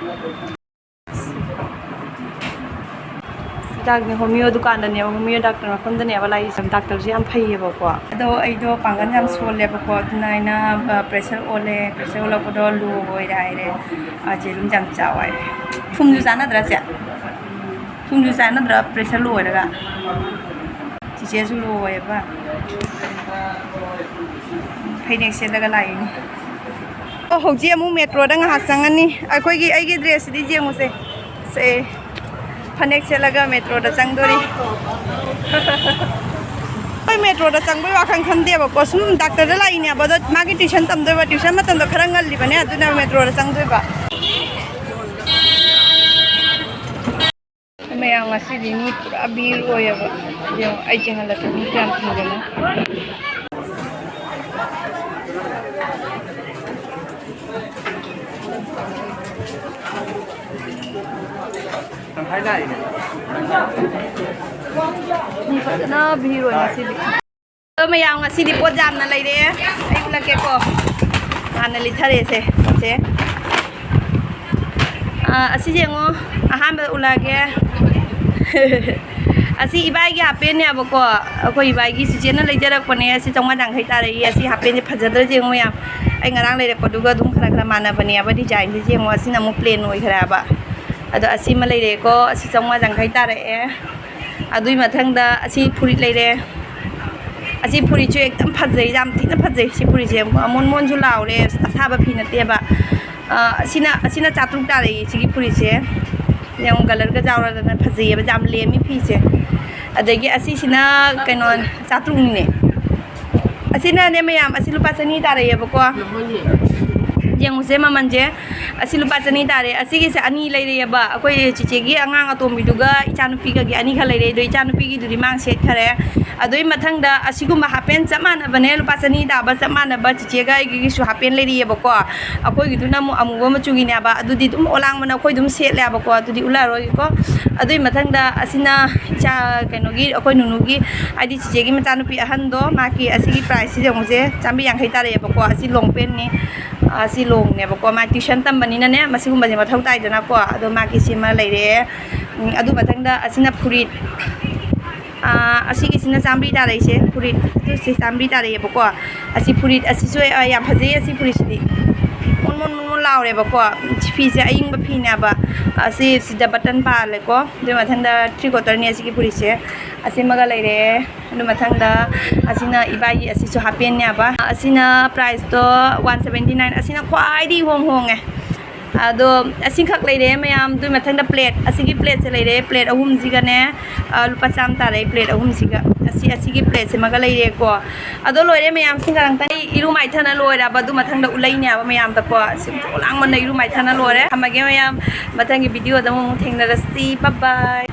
ꯍꯤꯗꯥꯛꯅꯦ, ꯍꯣꯃꯤꯌꯣ ꯗꯨꯀꯥꯟꯗꯅꯦꯕ, ꯍꯣꯃꯤꯌꯣ ꯗꯥꯛꯇꯔ ꯃꯐꯝꯗꯅꯦꯕ ꯂꯥꯛꯏꯁꯦ꯫ ꯗꯥꯛꯇꯔꯁꯦ ꯌꯥꯝ ꯐꯩꯌꯦꯕꯀꯣ꯫ ꯑꯗꯣ ꯑꯩꯗꯣ ꯄꯥꯡꯒꯜ ꯌꯥꯝ ꯁꯣꯜꯂꯦꯕꯀꯣ, ꯑꯗꯨꯅ ꯑꯩꯅ, ꯑ, ꯄ꯭ꯔꯦꯁꯔ ꯑꯣꯜꯂꯦ꯫ ꯄ꯭ꯔꯦꯁꯔ ꯑꯣꯜꯂꯛꯄꯗꯣ ꯂꯣ ꯑꯣꯏꯔꯦ ꯍꯥꯏꯔꯦ꯫ ꯑ, ꯆꯦ ꯑꯗꯨꯝ ꯌꯥꯝ ꯆꯥꯎ ꯍꯥꯏꯔꯦ꯫ ꯊꯨꯝꯁꯨ ꯆꯥꯟꯅꯗ꯭ꯔꯥ ꯆꯦ? ꯊꯨꯝꯁꯨ ꯆꯥꯟꯅꯗ꯭ꯔꯥ ꯄ꯭ꯔꯦꯁꯔ ꯂꯣ ꯑꯣꯏꯔꯒ? ꯆꯤꯆꯦꯁꯨ ꯂꯣ ꯑꯣꯏꯌꯦꯕ꯫ ꯐꯅꯦꯛ ꯁꯦꯠꯂꯒ ꯂꯥꯛꯏꯅꯤ꯫ ꯑꯣ, ꯍꯧꯖꯤꯛ ꯑꯃꯨꯛ ꯃꯦꯇ꯭ꯔꯣꯗ ꯉꯥꯏꯍꯥꯛ ꯆꯪꯉꯅꯤ꯫ ꯑꯩꯈꯣꯏꯒꯤ, ꯑꯩꯒꯤ ꯗ꯭ꯔꯦꯁꯁꯤꯗꯤ ꯌꯦꯡꯉꯨꯁꯦ꯫ ꯁꯦ, ꯐꯅꯦꯛ ꯁꯦꯠꯂꯒ ꯃꯦꯇ꯭ꯔꯣꯗ ꯆꯪꯗꯣꯔꯤ꯫ ꯍꯣꯏ, ꯃꯦꯇ꯭ꯔꯣꯗ ꯆꯪꯕꯩ ꯋꯥꯈꯜ ꯈꯟꯗꯦꯕꯀꯣ, ꯁꯨꯝ ꯗꯥꯛꯇꯔꯗ ꯂꯥꯛꯏꯅꯦꯕ꯫ ꯑꯗꯣ ꯃꯥꯒꯤ ꯇ꯭ꯌꯨꯁꯟ ꯇꯝꯗꯣꯏꯕ, ꯇ꯭ꯌꯨꯁꯟ ꯃꯇꯝꯗꯣ ꯈꯔ ꯉꯜꯂꯤꯕꯅꯦ, ꯑꯗꯨꯅ ꯃꯦꯇ꯭ꯔꯣꯗ ꯆꯪꯗꯣꯏꯕ꯫ ꯃꯌꯥꯝ ꯉꯁꯤꯗꯤ ꯃꯤ ꯄꯨꯔꯥ ꯚꯤꯔ ꯑꯣꯏꯌꯦꯕ꯫ ꯌꯦꯡꯉꯣ, ꯑꯩ ꯆꯦꯟꯍꯜꯂꯛꯀꯦ, ꯃꯤ ꯀꯌꯥꯝ ꯊꯤꯡꯕꯅꯣ꯫ ꯃꯤ ꯐꯖꯅ ꯚꯤꯔ ꯑꯣꯏ ꯉꯁꯤꯗꯤ꯫ ꯑꯗꯣ ꯃꯌꯥꯝ, ꯉꯁꯤꯗꯤ ꯄꯣꯠ ꯌꯥꯝꯅ ꯂꯩꯔꯛꯑꯦ꯫ ꯑꯩ ꯎꯠꯂꯛꯀꯦꯀꯣ꯫ ꯍꯥꯟꯅ ꯂꯤꯠꯊꯔꯦꯁꯦ ꯄꯣꯠꯁꯦ꯫ ꯑꯥ, ꯑꯁꯤꯁꯦ ꯌꯦꯡꯉꯣ꯫ ꯑꯍꯥꯟꯕꯗ ꯎꯠꯂꯛꯑꯒꯦ꯫ ꯑꯁꯤ ꯏꯕꯥꯏꯒꯤ ꯍꯥꯞꯄꯦꯟꯅꯦꯕꯀꯣ꯫ ꯑꯩꯈꯣꯏ ꯏꯕꯥꯏꯒꯤ ꯆꯤꯆꯦꯅ ꯂꯩꯖꯔꯛꯄꯅꯦ꯫ ꯑꯁꯤ ꯆꯥꯝꯃꯉꯥ ꯌꯥꯡꯈꯩ ꯇꯥꯔꯛꯏ꯫ ꯑꯁꯤ ꯍꯥꯞꯄꯦꯟꯁꯦ ꯐꯖꯗ꯭ꯔꯁꯦ ꯌꯦꯡꯉꯣ ꯃꯌꯥꯝ꯫ ꯑꯩ ꯉꯔꯥꯡ ꯂꯩꯔꯛꯄꯗꯨꯒ ꯑꯗꯨꯝ ꯈꯔ ꯈꯔ ꯃꯥꯟꯅꯕꯅꯦꯕ ꯗꯤꯖꯥꯏꯟꯁꯦ꯫ ꯌꯦꯡꯉꯣ, ꯑꯁꯤꯅ ꯑꯃꯨꯛ ꯄ꯭ꯂꯦꯟ ꯑꯣꯏꯈ꯭ꯔꯦꯕ꯫ ꯑꯗꯣ ꯑꯁꯤꯃ ꯂꯩꯔꯦꯀꯣ꯫ ꯑꯁꯤ ꯆꯥꯝꯃꯉꯥ ꯌꯥꯡꯈꯩ ꯇꯥꯔꯛꯑꯦ꯫ ꯑꯗꯨꯏ ꯃꯊꯪꯗ ꯑꯁꯤ ꯐꯨꯔꯤꯠ ꯂꯩꯔꯦ꯫ ꯑꯁꯤ ꯐꯨꯔꯤꯠꯁꯨ ꯑꯦꯛꯗꯝ ꯐꯖꯩ, ꯌꯥꯝ ꯊꯤꯅ ꯐꯖꯩ꯫ ꯁꯤ ꯐꯨꯔꯤꯠꯁꯦ ꯃꯣꯟ ꯃꯣꯟꯁꯨ ꯂꯥꯎꯔꯦ, ꯑꯁꯥꯕ ꯐꯤ ꯅꯠꯇꯦꯕ꯫ ꯑ, ꯑꯁꯤꯅ, ꯑꯁꯤꯅ ꯆꯥꯇ꯭ꯔꯨꯛ ꯇꯥꯔꯛꯏ ꯁꯤꯒꯤ ꯐꯨꯔꯤꯠꯁꯦ꯫ ꯌꯦꯡꯉꯨ, ꯀꯂꯔꯒ ꯌꯥꯎꯔꯗꯅ ꯐꯖꯩꯌꯦꯕ, ꯌꯥꯝ ꯂꯦꯝꯃꯤ ꯐꯤꯁꯦ꯫ ꯑꯗꯒꯤ ꯑꯁꯤꯁꯤꯅ ꯀꯩꯅꯣ, ꯆꯥꯇ꯭ꯔꯨꯛꯅꯦ꯫ ꯑꯁꯤꯅꯅꯦ ꯃꯌꯥꯝ, ꯑꯁꯤ ꯂꯨꯄꯥ ꯆꯅꯤ ꯇꯥꯔꯛꯑꯦꯕꯀꯣ꯫ ꯌꯦꯡꯉꯨꯁꯦ ꯃꯃꯜꯁꯦ꯫ ꯑꯁꯤ ꯂꯨꯄꯥ ꯆꯅꯤ ꯇꯥꯔꯦ꯫ ꯑꯁꯤꯒꯤꯁꯦ ꯑꯅꯤ ꯂꯩꯔꯛꯑꯦꯕ, ꯑꯩꯈꯣꯏ ꯆꯤꯆꯦꯒꯤ ꯑꯉꯥꯡ ꯑꯇꯣꯝꯕꯤꯗꯨꯒ ꯏꯆꯥꯅꯨꯄꯤꯒꯒꯤ ꯑꯅꯤꯈꯛ ꯂꯩꯔꯛꯑꯦ꯫ ꯑꯗꯣ ꯏꯆꯥꯅꯨꯄꯤꯒꯤꯗꯨꯗꯤ ꯃꯥꯡ ꯁꯦꯠꯈꯔꯦ꯫ ꯑꯗꯨꯒꯤ ꯃꯊꯪꯗ ꯑꯁꯤꯒꯨꯝꯕ ꯍꯥꯄꯦꯟ ꯆꯞ ꯃꯥꯟꯅꯕꯅꯦ, ꯂꯨꯄꯥ ꯆꯅꯤ ꯇꯥꯕ ꯆꯞ ꯃꯥꯟꯅꯕ ꯆꯤꯆꯦꯒ ꯑꯩꯒꯤꯁꯨ ꯍꯥꯄꯦꯟ ꯂꯩꯔꯛꯑꯦꯕꯀꯣ꯫ ꯑꯩꯈꯣꯏꯒꯤꯗꯨꯅ ꯑꯃꯨꯛ ꯑꯃꯨꯕ ꯃꯆꯨꯒꯤꯅꯦꯕ, ꯑꯗꯨꯗꯤ ꯑꯗꯨꯝ ꯑꯣꯂꯥꯡꯕꯅ ꯑꯩꯈꯣꯏ ꯑꯗꯨꯝ ꯁꯦꯠꯂꯦꯕꯀꯣ, ꯑꯗꯨꯗꯤ ꯎꯠꯂꯔꯣꯏꯒꯦꯀꯣ꯫ ꯑꯗꯨꯒꯤ ꯃꯊꯪꯗ ꯑꯁꯤꯅ ꯏꯆꯥ, ꯀꯩꯅꯣꯒꯤ, ꯑꯩꯈꯣꯏ ꯅꯨꯅꯨꯒꯤ, ꯍꯥꯏꯗꯤ ꯆꯤꯆꯦꯒꯤ ꯃꯆꯥꯅꯨꯄꯤ ꯑꯍꯟꯗꯣ, ꯃꯥꯒꯤ ꯑꯁꯤꯒꯤ ꯄ꯭ꯔꯥꯏꯁꯁꯤ ꯌꯦꯡꯉꯨꯁꯦ, ꯆꯥꯝꯃꯔꯤ ꯌꯥꯡꯈꯩ ꯇꯥꯔꯛꯑꯦꯕꯀꯣ꯫ ꯑꯁꯤ ꯂꯣꯡ ꯄꯦꯟꯅꯤ, ꯑꯁꯤ ꯂꯣꯡꯅꯦꯕꯀꯣ꯫ ꯃꯥ ꯇ꯭ꯌꯨꯁꯟ ꯇꯝꯕꯅꯤꯅꯅꯦ, ꯃꯁꯤꯒꯨꯝꯕꯁꯦ ꯃꯊꯧ ꯇꯥꯏꯗꯅꯀꯣ꯫ ꯑꯗꯣ ꯃꯥꯒꯤ ꯁꯤꯃ ꯂꯩꯔꯦ꯫ ꯎꯝ, ꯑꯗꯨ ꯃꯊꯪꯗ ꯑꯁꯤꯅ ꯐꯨꯔꯤꯠ, ꯑꯥ, ꯑꯁꯤꯒꯤꯁꯤꯅ ꯆꯥꯝꯃꯔꯤ ꯇꯥꯔꯛꯏꯁꯦ꯫ ꯐꯨꯔꯤꯠ ꯑꯗꯨꯁꯦ ꯆꯥꯝꯃꯔꯤ ꯇꯥꯔꯛꯑꯦꯕꯀꯣ꯫ ꯑꯁꯤ ꯐꯨꯔꯤꯠ ꯑꯁꯤꯁꯨ, ꯑꯥ, ꯌꯥꯝ ꯐꯖꯩ꯫ ꯑꯁꯤ ꯐꯨꯔꯤꯠꯁꯤꯗꯤ ꯃꯣꯟ ꯃꯣꯟ ꯃꯣꯟ ꯃꯣꯟ ꯂꯥꯎꯔꯦꯕꯀꯣ꯫ ꯐꯤꯁꯦ ꯑꯌꯤꯡꯕ ꯐꯤꯅꯦꯕ꯫ ꯑꯁꯤ ꯁꯤꯗ ꯕꯇꯟ ꯄꯥꯜꯂꯦꯀꯣ꯫ ꯑꯗꯨꯒꯤ ꯃꯊꯪꯗ ꯊ꯭ꯔꯤ ꯀ꯭ꯋꯥꯇꯔꯅꯤ ꯑꯁꯤꯒꯤ ꯐꯨꯔꯤꯠꯁꯦ꯫ ꯑꯁꯤꯃꯒ ꯂꯩꯔꯦ꯫ ꯑꯗꯨ ꯃꯊꯪꯗ ꯑꯁꯤꯅ ꯏꯕꯥꯏꯒꯤ, ꯑꯁꯤꯁꯨ ꯍꯥꯄꯦꯟꯅꯦꯕ꯫ ꯑꯁꯤꯅ ꯄ꯭ꯔꯥꯏꯁꯇꯣ ꯋꯥꯟ ꯁꯕꯦꯟꯇꯤ ꯅꯥꯏꯟ꯫ ꯑꯁꯤꯅ ꯈ꯭ꯋꯥꯏꯗꯒꯤ ꯏꯍꯣꯡ ꯍꯣꯡꯉꯦ꯫ ꯑꯗꯣ ꯑꯁꯤꯈꯛ ꯂꯩꯔꯦ ꯃꯌꯥꯝ꯫ ꯑꯗꯨꯒꯤ ꯃꯊꯪꯗ ꯄ꯭ꯂꯦꯠ, ꯑꯁꯤꯒꯤ ꯄ꯭ꯂꯦꯠꯁꯦ ꯂꯩꯔꯦ꯫ ꯄ꯭ꯂꯦꯠ ꯑꯍꯨꯝꯁꯤꯒꯅꯦ, ꯑ, ꯂꯨꯄꯥ ꯆꯥꯝꯃ ꯇꯥꯔꯛꯑꯦ ꯄ꯭ꯂꯦꯠ ꯑꯍꯨꯝꯁꯤꯒ꯫ ꯑꯁꯤ, ꯑꯁꯤꯒꯤ ꯄ꯭ꯂꯦꯠꯁꯤꯃꯒ ꯂꯩꯔꯦꯀꯣ꯫ ꯑꯗꯣ ꯂꯣꯏꯔꯦ ꯃꯌꯥꯝ, ꯁꯤ ꯉꯔꯥꯡꯇꯪ ꯑꯩ ꯏꯔꯨ ꯃꯥꯏꯊꯅ ꯂꯣꯏꯔꯕ, ꯑꯗꯨ ꯃꯊꯪꯗ ꯎꯂꯩꯅꯦꯕ ꯃꯌꯥꯝꯗꯀꯣ꯫ ꯁꯤ ꯂꯥꯡꯕꯅ ꯏꯔꯨ ꯃꯥꯏꯊꯅ ꯂꯣꯏꯔꯦ꯫ ꯊꯝꯃꯒꯦ ꯃꯌꯥꯝ, ꯃꯊꯪꯒꯤ ꯚꯤꯗꯤꯑꯣꯗ ꯑꯃꯨꯛ ꯊꯦꯡꯅꯔꯁꯤ꯫ Bye bye꯫